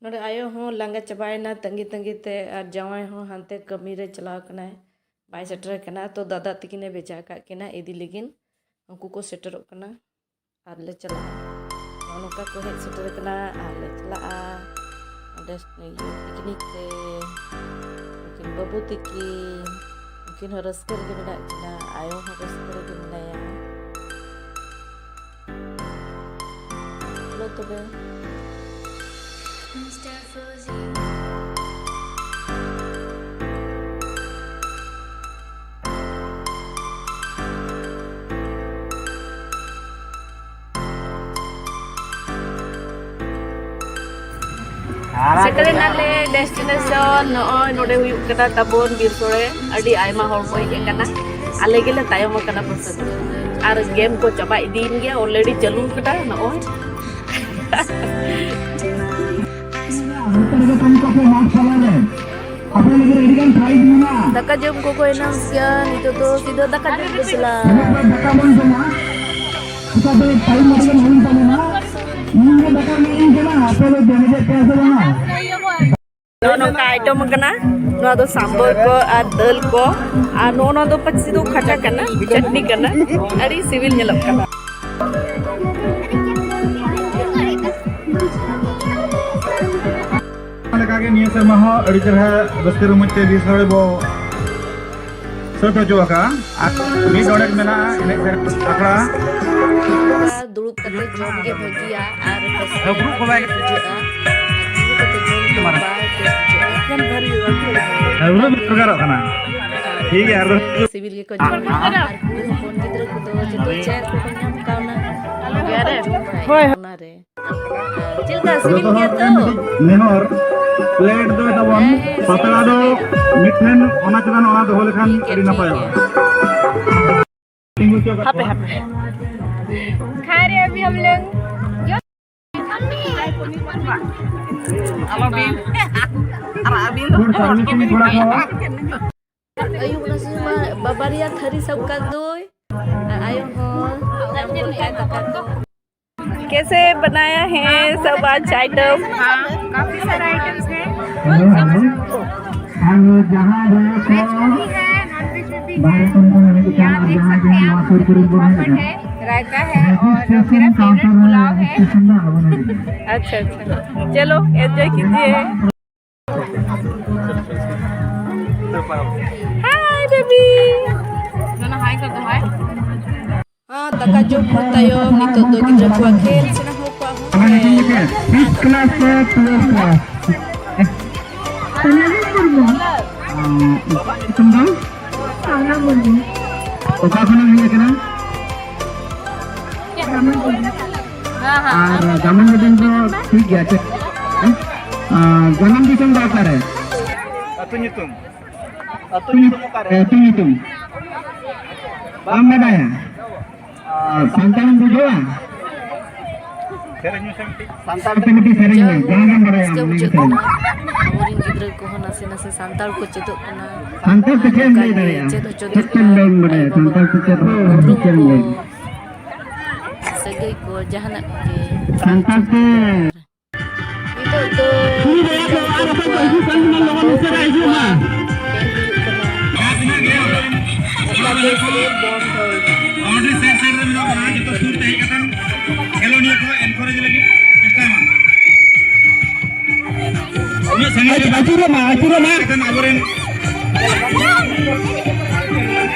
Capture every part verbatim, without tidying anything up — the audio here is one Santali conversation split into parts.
ᱱᱚᱰᱮ ᱟᱭᱳ ᱦᱚᱸ ᱞᱟᱸᱜᱟ ᱪᱟᱵᱟᱭᱮᱱᱟ ᱛᱟᱺᱜᱤ ᱛᱟᱺᱜᱤ ᱛᱮ, ᱟᱨ ᱡᱟᱶᱟᱭ ᱦᱚᱸ ᱦᱟᱱᱛᱮ ᱠᱟᱹᱢᱤ ᱨᱮ ᱪᱟᱞᱟᱣ ᱠᱟᱱᱟᱭ, ᱵᱟᱭ ᱥᱮᱴᱮᱨ ᱠᱟᱱᱟ᱾ ᱛᱚ ᱫᱟᱫᱟ ᱛᱟᱹᱠᱤᱱᱮ ᱵᱷᱮᱡᱟ ᱟᱠᱟᱫ ᱠᱤᱱᱟ ᱤᱫᱤ ᱞᱟᱹᱜᱤᱫ, ᱩᱱᱠᱩ ᱠᱚ ᱥᱮᱴᱮᱨᱚᱜ ᱠᱟᱱᱟ᱾ ᱟᱨ ᱞᱮ ᱪᱟᱞᱟᱜᱼᱟ᱾ ᱱᱚᱜᱼᱚ ᱱᱚᱝᱠᱟ ᱠᱚ ᱦᱮᱡ ᱥᱮᱴᱮᱨ ᱠᱟᱱᱟ ᱟᱨ ᱞᱮ ᱪᱟᱞᱟᱜᱼᱟ ᱚᱸᱰᱮ ᱤᱭᱟᱹ ᱯᱤᱠᱱᱤᱠ ᱛᱮ᱾ ᱩᱱᱠᱤᱱ ᱵᱟᱹᱵᱩ ᱛᱤᱠᱤᱱ, ᱩᱱᱠᱤᱱ ᱦᱚᱸ ᱨᱟᱹᱥᱠᱟᱹ ᱨᱮᱜᱮ ᱢᱮᱱᱟᱜ ᱠᱤᱱᱟ, ᱟᱭᱳ ᱦᱚᱸ ᱨᱟᱹᱥᱠᱟᱹ ᱨᱮᱜᱮ ᱢᱮᱱᱟᱭᱟ᱾ ᱪᱚᱞᱚ ᱛᱚᱵᱮ᱾ ᱥᱮᱴᱮᱨᱮᱱᱟᱞᱮ destination᱾ ᱱᱚᱜᱼᱚᱭ ᱱᱚᱰᱮ ᱦᱩᱭᱩᱜ ᱠᱟᱱᱟ ᱛᱟᱵᱚᱱ ᱵᱤᱨ ᱥᱳᱲᱮ᱾ ᱟᱹᱰᱤ ᱟᱭᱢᱟ ᱦᱚᱲ ᱠᱚ ᱦᱮᱡ ᱟᱠᱟᱱᱟ, ᱟᱞᱮ ᱜᱮᱞᱮ ᱛᱟᱭᱚᱢ ᱟᱠᱟᱱᱟ ᱯᱟᱥᱮ᱾ ᱟᱨ game ᱠᱚ ᱪᱟᱵᱟ ᱤᱫᱤᱭᱮᱱ ᱜᱮᱭᱟ, already ᱪᱟᱹᱞᱩ ᱟᱠᱟᱱᱟ᱾ ᱱᱚᱜᱼᱚᱭ ᱟᱯᱮ ᱞᱟᱹᱜᱤᱫ ᱟᱹᱰᱤ ᱜᱟᱱ prize ᱢᱮᱱᱟᱜᱼᱟ᱾ ᱫᱟᱠᱟ ᱡᱚᱢ ᱠᱚᱠᱚ announce ᱜᱮᱭᱟ, ᱱᱤᱛᱚᱜ ᱫᱚ ᱥᱤᱫᱷᱟᱹ ᱫᱟᱠᱟ ᱡᱚᱢ ᱠᱚ ᱪᱟᱞᱟᱜᱼᱟ᱾ ᱫᱟᱠᱟ ᱵᱚᱱ ᱡᱚᱢᱟ, ᱪᱮᱫᱟᱜ ᱥᱮ time ᱟᱹᱰᱤ ᱜᱟᱱ ᱦᱩᱭ ᱛᱟᱵᱚᱱᱟ᱾ ᱤᱧ ᱜᱮ ᱫᱟᱠᱟ ᱨᱮᱱᱟᱜ ᱤᱧ ᱠᱟᱱᱟ, ᱟᱯᱮ ᱫᱚ ᱡᱚᱢ ᱤᱫᱤᱭᱮᱫ ᱯᱮᱭᱟ ᱥᱮ ᱵᱟᱝᱟ? ᱱᱚᱜᱼᱚ ᱱᱚᱝᱠᱟ item ᱟᱠᱟᱱᱟ᱾ ᱱᱚᱣᱟ ᱫᱚ ᱥᱟᱢᱵᱟᱨ ᱠᱚ ᱟᱨ ᱫᱟᱹᱞ ᱠᱚ, ᱟᱨ ᱱᱚᱜᱼᱚ ᱱᱚᱣᱟ ᱫᱚ ᱯᱟᱹᱪᱤ ᱫᱚ ᱠᱷᱟᱴᱟ ᱠᱟᱱᱟ, ᱪᱟᱴᱱᱤ ᱠᱟᱱᱟ, ᱟᱹᱰᱤ ᱥᱤᱵᱤᱞ ᱧᱮᱞᱚᱜ ᱠᱟᱱᱟ᱾ ᱞᱮᱠᱟᱜᱮ ᱱᱤᱭᱟᱹ ᱥᱮᱨᱢᱟ ᱦᱚᱸ ᱟᱹᱰᱤ ᱪᱮᱦᱨᱟ ᱨᱟᱹᱥᱠᱟᱹ ᱨᱚᱢᱚᱡᱽ ᱛᱮ ᱵᱤᱨ ᱥᱳᱲᱮ ᱵᱚ ᱥᱟᱹᱛ ᱦᱚᱪᱚ ᱟᱠᱟᱫᱼᱟ᱾ ᱟᱨ ᱢᱤᱫ ᱰᱚᱸᱰᱮᱠ ᱢᱮᱱᱟᱜᱼᱟ ᱮᱱᱮᱡ ᱥᱮᱨᱮᱧ ᱟᱠᱷᱲᱟ᱾ ᱫᱩᱲᱩᱵ ᱠᱟᱛᱮ ᱡᱚᱢ ᱜᱮ ᱵᱷᱟᱹᱜᱤᱭᱟ ᱟᱨ ᱨᱟᱹᱥᱠᱟᱹ ᱫᱩᱲᱩᱵ ᱠᱚ ᱵᱟᱭ ᱵᱩᱡᱷᱟᱹᱜᱼᱟ᱾ ᱟᱨ ᱫᱩᱲᱩᱵ ᱠᱟᱛᱮ ᱡᱚᱢ ᱫᱚ ᱵᱟᱭ ᱵᱩᱡᱷᱟᱹᱜᱼᱟ᱾ ᱦᱮᱸ, ᱩᱱᱟᱹᱜ ᱵᱷᱮᱜᱟᱨᱚᱜ ᱠᱟᱱᱟ᱾ ᱴᱷᱤᱠ ᱜᱮᱭᱟ, ᱟᱨ ᱥᱤᱵᱤᱞ ᱜᱮᱠᱚ ᱡᱚᱢᱟ᱾ ᱟᱨ ᱠᱩᱲᱤ ᱦᱚᱯᱚᱱ ᱜᱤᱫᱽᱨᱟᱹ ᱠᱚᱫᱚ ᱡᱚᱛᱚ chair ᱠᱚᱠᱚ ᱧᱟᱢ ᱠᱟᱣᱱᱟ᱾ ᱦᱳᱭ᱾ ᱚᱱᱟᱨᱮ ᱪᱮᱫ ᱞᱮᱠᱟ ᱥᱤᱵᱤᱞ ᱜᱮᱭᱟ ᱛᱚ? ᱱᱮᱦᱚᱨ, plate ᱫᱚ ᱛᱟᱵᱚᱱ ᱦᱮᱸ, ᱦᱮᱸ, ᱯᱟᱛᱲᱟ ᱫᱚ ᱥᱤᱵᱤᱞ᱾ ᱢᱤᱫᱴᱷᱮᱱ ᱚᱱᱟ ᱪᱮᱛᱟᱱ ᱚᱱᱟ ᱫᱚᱦᱚ ᱞᱮᱠᱷᱟᱱ ᱴᱷᱤᱠ ᱜᱮᱭᱟ, ᱟᱹᱰᱤ ᱴᱷᱤᱠ ᱱᱟᱯᱟᱭᱚᱜᱼᱟ᱾ ᱜᱮᱭᱟ᱾ ᱦᱟᱯᱮ, ᱦᱟᱯᱮ᱾ ᱠᱷᱟᱭ ᱨᱮ ᱟᱵᱷᱤ ᱦᱟᱢ ᱞᱳᱜ ᱟᱞᱚ ᱵᱤᱱ᱾ ᱟᱨ ᱟᱹᱵᱤᱱ ᱫᱚ ᱜᱩᱲ ᱥᱟᱨᱵᱷᱤᱥᱤᱝ ᱛᱷᱚᱲᱟ ᱠᱚ᱾ ᱟᱹᱭᱩᱵ ᱱᱟᱥᱮ ᱢᱟ ᱵᱟᱵᱟᱨᱤᱭᱟ ᱛᱷᱟᱹᱨᱤ ᱥᱟᱵ ᱠᱟᱫ ᱫᱚᱭ᱾ ᱟᱨ ᱟᱭᱳ ᱦᱚᱸ ᱧᱟᱢ ᱜᱚᱫ ᱠᱟᱭ ᱫᱟᱠᱟ ᱠᱚ᱾ कैसे बनाया है सब आज आइटम? हाँ, काफी सारा आइटम्स है। Hello, hello. और जहाँ रहे तो भी है, नॉनवेज में भी है। बाहर तुमको मैंने तो क्या, आप देख सकते हैं, पापड़ है, रायता है और मेरा फेवरेट पुलाव है। अच्छा, अच्छा, चलो एंजॉय कीजिए। Hi baby. दोनों हाय कर दो, हाय। हाँ, ᱫᱟᱠᱟ ᱡᱚᱢ ᱦᱩᱭ ᱛᱟᱭᱚᱢ ᱱᱤᱛᱚᱜ ᱫᱚ ᱜᱤᱫᱽᱨᱟᱹ ᱠᱚᱣᱟᱜ ᱠᱷᱮᱞ ᱥᱮᱬᱟ ᱦᱚᱸ ᱠᱚᱣᱟ ᱦᱚᱸ᱾ ᱯᱷᱤᱯᱛᱷ ᱠᱞᱟᱥ ᱥᱮ ᱴᱩᱭᱮᱞᱵᱷ ᱠᱞᱟᱥ? ᱥᱳᱱᱟᱞᱤ ᱢᱩᱨᱢᱩ᱾ ᱧᱩᱛᱩᱢ ᱫᱚ? ᱥᱟᱣᱱᱟ ᱢᱩᱨᱢᱩ᱾ ᱚᱠᱟ ᱠᱷᱚᱱᱮᱢ ᱦᱮᱡ ᱟᱠᱟᱱᱟ? ᱦᱮᱸ, ᱦᱮᱸ᱾ ᱟᱨ ᱫᱟᱢᱚᱱ ᱫᱤᱥᱚᱢ ᱫᱚ ᱴᱷᱤᱠ ᱜᱮᱭᱟ, ᱪᱮᱫ? ᱦᱮᱸ? ᱟᱨ ᱡᱟᱱᱟᱢ ᱫᱤᱥᱚᱢ ᱫᱚ ᱚᱠᱟᱨᱮ? ᱟᱹᱛᱩ ᱧᱩᱛᱩᱢ? ᱟᱹᱛᱩ ᱧᱩᱛᱩᱢ ᱚᱠᱟᱨᱮ? ᱟᱹᱛᱩ ᱧᱩᱛᱩᱢ? ᱵᱟᱢ ᱵᱟᱰᱟᱭᱟ? ᱟᱨ ᱥᱟᱱᱛᱟᱲᱤᱢ ᱵᱩᱡᱷᱟᱹᱣᱟ? ᱥᱮᱨᱮᱧ ᱢᱮᱥᱮ ᱢᱤᱫᱴᱤᱡ᱾ ᱥᱟᱱᱛᱟᱲ ᱛᱮ ᱢᱤᱫᱴᱤᱡ ᱥᱮᱨᱮᱧ ᱢᱮ, ᱡᱟᱦᱟᱸ ᱜᱮᱢ ᱵᱟᱲᱟᱭᱟ, ᱨᱟᱹᱥᱠᱟᱹ ᱚᱱᱟ ᱜᱮ ᱵᱩᱡᱷᱟᱹᱜ ᱥᱮᱨᱮᱧ ᱢᱮ᱾ ᱠᱟᱱᱟ᱾ ᱟᱵᱚᱨᱮᱱ ᱜᱤᱫᱽᱨᱟᱹ ᱠᱚᱦᱚᱸ ᱱᱟᱥᱮ ᱱᱟᱥᱮ ᱥᱟᱱᱛᱟᱲ ᱠᱚ ᱪᱮᱫᱚᱜ ᱠᱟᱱᱟ᱾ ᱥᱟᱱᱛᱟᱲ ᱛᱮ ᱪᱮᱫ ᱮᱢ ᱞᱟᱹᱭ ᱱᱚᱝᱠᱟ ᱜᱮ ᱫᱟᱲᱮᱭᱟᱜᱼᱟ? ᱪᱮᱫ ᱦᱚᱪᱚ ᱪᱮᱫ ᱫᱚᱨᱠᱟᱨ᱾ ᱪᱮᱫ ᱮᱢ ᱵᱟᱲᱟᱭᱟ? ᱟᱭᱳ ᱵᱟᱵᱟ ᱥᱟᱱᱛᱟᱲ ᱛᱮ ᱪᱮᱫ ᱦᱚᱸ ᱩᱯᱨᱩᱢ ᱪᱮᱫ ᱮᱢ ᱠᱚ, ᱞᱟᱹᱭ? ᱥᱟᱹᱜᱟᱹᱭ ᱠᱚ, ᱡᱟᱦᱟᱱᱟᱜ ᱠᱚᱜᱮ᱾ ᱥᱟᱱᱛᱟᱲ ᱛᱮ᱾ ᱱᱤᱛᱚᱜ ᱫᱚ ᱠᱩᱲᱤ ᱵᱚᱭᱦᱟ ᱠᱚ ᱟᱨ ᱚᱠᱚᱭ ᱠᱚ ᱦᱤᱡᱩᱜ ᱠᱟᱱ ᱠᱷᱟᱱ ᱞᱚᱜᱚᱱ ᱩᱥᱟᱹᱨᱟ ᱦᱤᱡᱩᱜ ᱢᱟ᱾ ᱚᱠᱟ ᱵᱮᱥ ᱨᱮ ᱵᱚᱱᱫ ᱦᱩᱭ᱾ ᱵᱟᱣᱩᱱᱰᱟᱨᱤ ᱥᱟᱭᱤᱰ ᱥᱟᱭᱤᱰ ᱨᱮ ᱢᱮᱱᱟᱜ ᱵᱚᱱᱟ, ᱡᱚᱛᱚ ᱥᱩᱨ ᱛᱮ ᱦᱮᱡ ᱠᱟᱛᱮ ᱠᱷᱮᱞᱳᱰᱤᱭᱟᱹ ᱠᱚ ᱮᱱᱠᱟᱨᱮᱡᱽ ᱞᱟᱹᱜᱤᱫ ᱪᱮᱥᱴᱟᱭ ᱢᱟ᱾ ᱩᱱᱟᱹᱜ ᱥᱟᱺᱜᱤᱧ ᱨᱮ ᱟᱹᱪᱩᱨᱚᱜ ᱢᱟ, ᱟᱹᱪᱩᱨᱚᱜ ᱢᱟ᱾ ᱠᱟᱛᱮ ᱟᱵᱚᱨᱮᱱ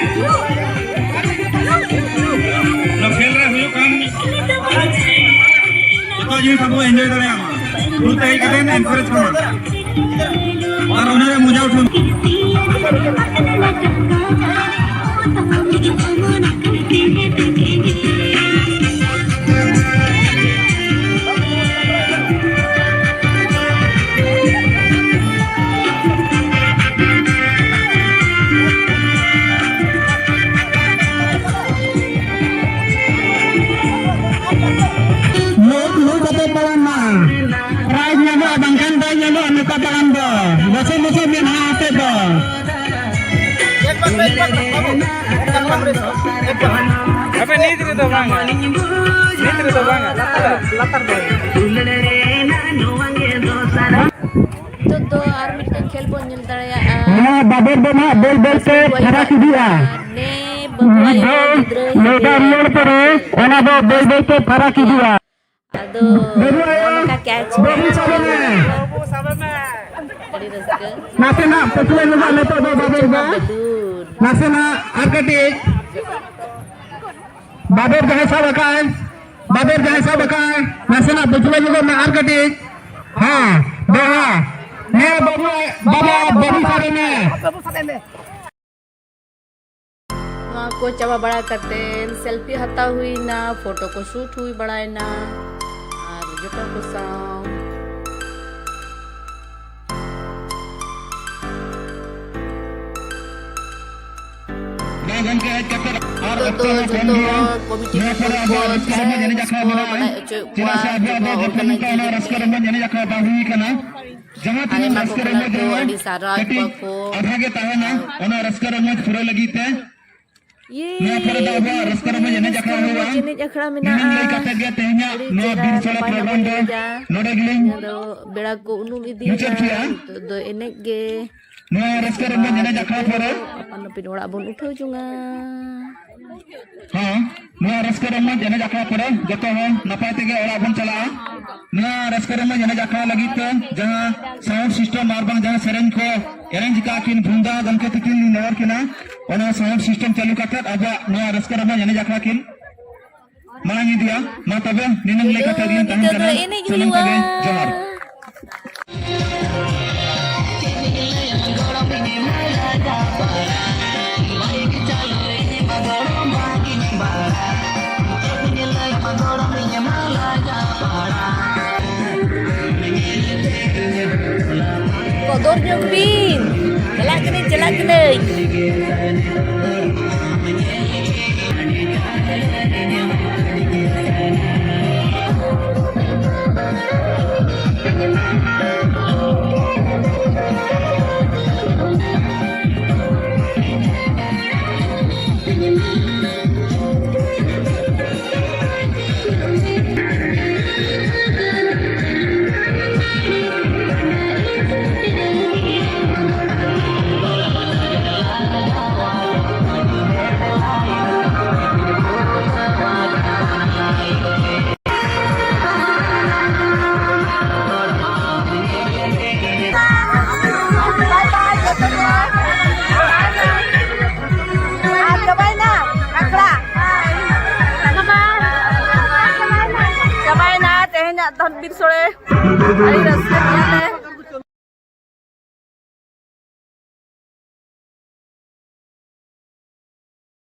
ᱱᱚᱣᱟ ᱠᱷᱮᱞ ᱨᱮ ᱦᱩᱭᱩᱜ ᱠᱟᱱ ᱡᱚᱛᱚ ᱡᱤᱱᱤᱥ ᱟᱵᱚ ᱮᱱᱡᱚᱭ ᱫᱟᱲᱮᱭᱟᱜ ᱢᱟ᱾ ᱥᱩᱨ ᱛᱮ ᱦᱮᱡ ᱠᱟᱛᱮ ᱮᱱᱠᱟᱨᱮᱡᱽ ᱠᱚᱢᱟ᱾ ᱟᱨ ᱚᱱᱟ ᱨᱮ ᱢᱚᱡᱟ ᱩᱴᱷᱟᱹᱣ᱾ ᱞᱩ ᱞᱩ ᱠᱟᱛᱮ ᱛᱟᱲᱟᱢ ᱢᱟ᱾ ᱯᱨᱟᱭᱤᱡᱽ ᱧᱟᱢᱚᱜᱼᱟ, ᱵᱟᱝᱠᱷᱟᱱ ᱵᱟᱭ ᱧᱟᱢᱚᱜᱼᱟ ᱱᱚᱝᱠᱟ ᱛᱟᱲᱟᱢ ᱫᱚ᱾ ᱞᱚᱥᱚᱫ ᱞᱚᱥᱚᱫ ᱢᱮᱫᱦᱟ ᱟᱛᱮ ᱫᱚ᱾ ᱱᱤᱛ ᱨᱮᱫᱚ ᱵᱟᱝᱟ᱾ ᱱᱤᱛ ᱨᱮᱫᱚ ᱵᱟᱝᱟ᱾ ᱞᱟᱛᱟᱨ, ᱞᱟᱛᱟᱨ ᱫᱚ᱾ ᱱᱤᱛᱚᱜ ᱫᱚ ᱟᱨ ᱢᱤᱫᱴᱟᱝ ᱠᱷᱮᱞ ᱵᱚᱱ ᱧᱮᱞ ᱫᱟᱲᱮᱭᱟᱜᱼᱟ᱾ ᱱᱚᱣᱟ ᱵᱟᱵᱮᱨ ᱫᱚ ᱱᱟᱦᱟᱜ ᱵᱟᱹᱭ ᱵᱟᱹᱭ ᱛᱮ ᱯᱷᱟᱨᱟᱠ ᱤᱫᱤᱜᱼᱟ᱾ ᱱᱮ ᱵᱟᱹᱵᱩ ᱟᱭᱳ ᱜᱤᱫᱽᱨᱟᱹ ᱞᱚᱰᱟᱨ ᱞᱚᱲ ᱯᱚᱨᱮ ᱚᱱᱟ ᱫᱚ ᱵᱟᱹᱭ ᱵᱟᱹᱭ ᱛᱮ ᱯᱷᱟᱨᱟᱠ ᱤᱫᱤᱜᱼᱟ᱾ ᱟᱫᱚ ᱵᱟᱹᱵᱩ ᱟᱭᱳ, ᱱᱚᱜᱼᱚ ᱱᱚᱝᱠᱟ ᱠᱮᱪ᱾ ᱵᱟᱹᱵᱩ ᱥᱟᱵᱮ ᱢᱮ᱾ ᱟᱹᱰᱤ ᱨᱟᱹᱥᱠᱟᱹ᱾ ᱱᱟᱥᱮᱱᱟᱜ ᱯᱟᱹᱪᱷᱞᱟᱹ ᱧᱚᱜᱚᱜ ᱱᱤᱛᱚᱜ ᱫᱚ ᱵᱟᱵᱮᱨ ᱫᱚ᱾ ᱵᱟᱹᱫᱩᱱ᱾ ᱱᱟᱥᱮᱱᱟᱜ ᱟᱨ ᱠᱟᱹᱴᱤᱡ᱾ ᱵᱟᱵᱮᱨ ᱡᱟᱦᱟᱸᱭ ᱥᱟᱵ ᱟᱠᱟᱫ, ᱵᱟᱵᱮᱨ ᱡᱟᱦᱟᱸᱭ ᱥᱟᱵ ᱟᱠᱟᱫ, ᱱᱟᱥᱮᱱᱟᱜ ᱯᱟᱹᱪᱷᱞᱟᱹ ᱧᱚᱜᱚᱜ ᱢᱮ ᱟᱨ ᱠᱟᱹᱴᱤᱡ᱾ ᱦᱮᱸ, ᱵᱚᱭᱦᱟ᱾ ᱱᱮ ᱵᱟᱹᱵᱩ, ᱵᱟᱵᱟ, ᱵᱟᱹᱵᱩ ᱥᱟᱵᱮ ᱢᱮ᱾ ᱱᱚᱣᱟ ᱠᱚ ᱪᱟᱵᱟ ᱵᱟᱲᱟ ᱠᱟᱛᱮ ᱥᱮᱞᱯᱷᱤ ᱦᱟᱛᱟᱣ ᱦᱩᱭᱱᱟ, ᱯᱷᱳᱴᱳ ᱠᱚ ᱥᱩᱴ ᱦᱩᱭ ᱵᱟᱲᱟᱭᱱᱟ ᱟᱨ ᱡᱚᱴᱟᱣ ᱠᱚ ᱥᱟᱶ᱾ ᱦᱮᱸ ᱜᱚᱢᱠᱮ, ᱦᱮᱡ ᱠᱟᱛᱮ ᱟᱨ ᱱᱤᱛᱚᱜ ᱚᱠᱛᱚ ᱫᱚ ᱦᱚᱸ ᱠᱚᱢ ᱡᱚᱛᱚ ᱜᱮᱭᱟ᱾ ᱦᱚᱲ ᱠᱚᱢᱤᱴᱤ ᱱᱚᱣᱟ ᱯᱚᱨᱮ ᱢᱮᱢᱵᱟᱨ ᱠᱚ ᱟᱵᱚᱣᱟᱜ ᱨᱟᱹᱥᱠᱟᱹ ᱪᱮᱭᱟᱨ ᱨᱚᱢᱚᱡᱽ ᱮᱱᱮᱡ ᱯᱟᱨᱥᱚᱱ ᱟᱠᱷᱲᱟ ᱠᱚ ᱢᱮᱱᱟᱜᱼᱟ᱾ ᱵᱟᱲᱟᱭ ᱦᱚᱪᱚᱭᱮᱫ ᱪᱮᱫᱟᱜ ᱠᱚᱣᱟ, ᱥᱮ ᱟᱵᱚᱣᱟᱜ ᱡᱚᱛᱚ ᱫᱚ ᱚᱱᱠᱟᱱ ᱠᱟᱹᱢᱤ ᱠᱚ ᱚᱱᱟ ᱚᱱᱠᱟᱱᱟᱜ ᱨᱟᱹᱥᱠᱟᱹ ᱡᱤᱱᱤᱥ ᱨᱚᱢᱚᱡᱽ ᱠᱚ ᱮᱱᱮᱡ ᱟᱠᱷᱲᱟ ᱵᱟᱝ ᱦᱩᱭ ᱠᱟᱱᱟ᱾ ᱡᱟᱦᱟᱸ ᱟᱭᱢᱟ ᱛᱤᱱᱟᱹᱜ ᱠᱚ ᱨᱟᱹᱥᱠᱟᱹ ᱢᱮᱱᱟᱜ ᱨᱚᱢᱚᱡᱽ ᱠᱚ ᱨᱮᱦᱚᱸ ᱟᱹᱰᱤ ᱥᱟᱨᱦᱟᱣ ᱠᱟᱹᱴᱤᱡ ᱠᱚᱣᱟ ᱠᱚ᱾ ᱟᱫᱷᱟ ᱜᱮ ᱛᱟᱦᱮᱱᱟ᱾ ᱟᱨ ᱚᱱᱟ ᱨᱟᱹᱥᱠᱟᱹ ᱨᱚᱢᱚᱡᱽ ᱯᱩᱨᱟᱹᱣ ᱞᱟᱹᱜᱤᱫ ᱛᱮ ᱤᱭᱮ, ᱱᱚᱣᱟ ᱯᱚᱨᱮ ᱫᱚ ᱟᱵᱚᱣᱟᱜ ᱨᱟᱹᱥᱠᱟᱹ ᱨᱚᱢᱚᱡᱽ ᱮᱱᱮᱡ ᱟᱠᱷᱲᱟ ᱨᱚᱢᱚᱡᱽ ᱦᱩᱭᱩᱜᱼᱟ᱾ ᱮᱱᱮᱡ ᱟᱠᱷᱲᱟ ᱢᱮᱱᱟᱜᱼᱟ᱾ ᱱᱤᱱᱟᱹᱝ ᱞᱟᱹᱭ ᱠᱟᱛᱮ ᱜᱮ ᱛᱮᱦᱮᱧᱟᱜ ᱟᱹᱰᱤ ᱱᱚᱣᱟ ᱪᱮᱦᱨᱟ ᱵᱤᱨ ᱥᱚᱲᱮ ᱱᱟᱯᱟᱭ ᱵᱚᱱ program ᱫᱚ ᱮᱱᱮᱡᱟ᱾ ᱱᱚᱰᱮ ᱜᱮᱞᱤᱧ ᱱᱤᱭᱟᱹ ᱫᱚ ᱵᱮᱲᱟ ᱠᱚ ᱩᱱᱩᱢ ᱤᱫᱤᱭᱮᱱᱟ᱾ ᱢᱩᱪᱟᱹᱫ ᱠᱮᱜᱼᱟ᱾ ᱱᱤᱛᱚᱜ ᱫᱚ ᱮᱱᱮᱡ ᱜᱮ᱾ ᱱᱚᱣᱟ ᱨᱟᱹᱥᱠᱟᱹ ᱨᱚᱢᱚᱡᱽ ᱮᱱᱮᱡ ᱟᱠᱷᱲᱟ ᱯᱚᱨᱮ ᱟᱯᱟᱱ ᱟᱹᱯᱤᱱ ᱚᱲᱟᱜ ᱵᱚᱱ ᱩᱴᱷᱟᱹᱣ ᱡᱚᱝᱟ᱾ ᱦᱚᱸ, ᱱᱚᱣᱟ ᱨᱟᱹᱥᱠᱟᱹ ᱨᱚᱢᱚᱡᱽ ᱮᱱᱮᱡ ᱟᱠᱷᱲᱟ ᱯᱚᱨᱮ ᱡᱚᱛᱚ ᱦᱚᱲ ᱱᱟᱯᱟᱭ ᱛᱮᱜᱮ ᱚᱲᱟᱜ ᱵᱚᱱ ᱪᱟᱞᱟᱜᱼᱟ᱾ ᱱᱚᱣᱟ ᱨᱟᱹᱥᱠᱟᱹ ᱨᱚᱢᱚᱡᱽ ᱮᱱᱮᱡ ᱟᱠᱷᱲᱟ ᱞᱟᱹᱜᱤᱫ ᱛᱮ ᱡᱟᱦᱟᱸ sound system ᱟᱨ ᱵᱟᱝ ᱡᱟᱦᱟᱸ ᱥᱮᱨᱮᱧ ᱠᱚ arrange ᱟᱠᱟᱫ ᱠᱤᱱ ᱵᱷᱩᱱᱫᱟ ᱜᱚᱢᱠᱮ ᱛᱤᱠᱤᱱ ᱞᱤᱧ ᱱᱮᱦᱚᱨ ᱠᱤᱱᱟ, ᱚᱱᱟ sound system ᱪᱟᱹᱞᱩ ᱠᱟᱛᱮ ᱟᱵᱚᱣᱟᱜ ᱱᱚᱣᱟ ᱨᱟᱹᱥᱠᱟᱹ ᱨᱚᱢᱚᱡᱽ ᱮᱱᱮᱡ ᱟᱠᱷᱲᱟ ᱠᱤᱱ ᱢᱟᱲᱟᱝ ᱤᱫᱤᱭᱟ᱾ ᱢᱟ ᱛᱚᱵᱮ ᱱᱤᱱᱟᱹᱝ ᱞᱟᱹᱭ ᱠᱟᱛᱮ ᱜᱮᱞᱤᱧ ᱛᱟᱦᱮᱱ ᱱᱤᱛᱚᱜ ᱫᱚ ᱠᱟᱱᱟ᱾ ᱮᱱᱮᱡ ᱥᱟᱱᱟᱢ ᱦᱩᱭᱩᱜᱼᱟ᱾ ᱠᱚᱜᱮ ᱡᱚᱦᱟᱨ᱾ ᱵᱚᱫᱚᱨ ᱧᱚᱜ ᱵᱤᱱ᱾ ᱪᱟᱞᱟᱜ ᱠᱟᱹᱱᱟᱹᱧ, ᱪᱟᱞᱟᱜ ᱠᱟᱹᱱᱟᱹᱧ᱾ ᱟᱹᱰᱤ ᱨᱟᱹᱥᱠᱟᱹ ᱜᱮ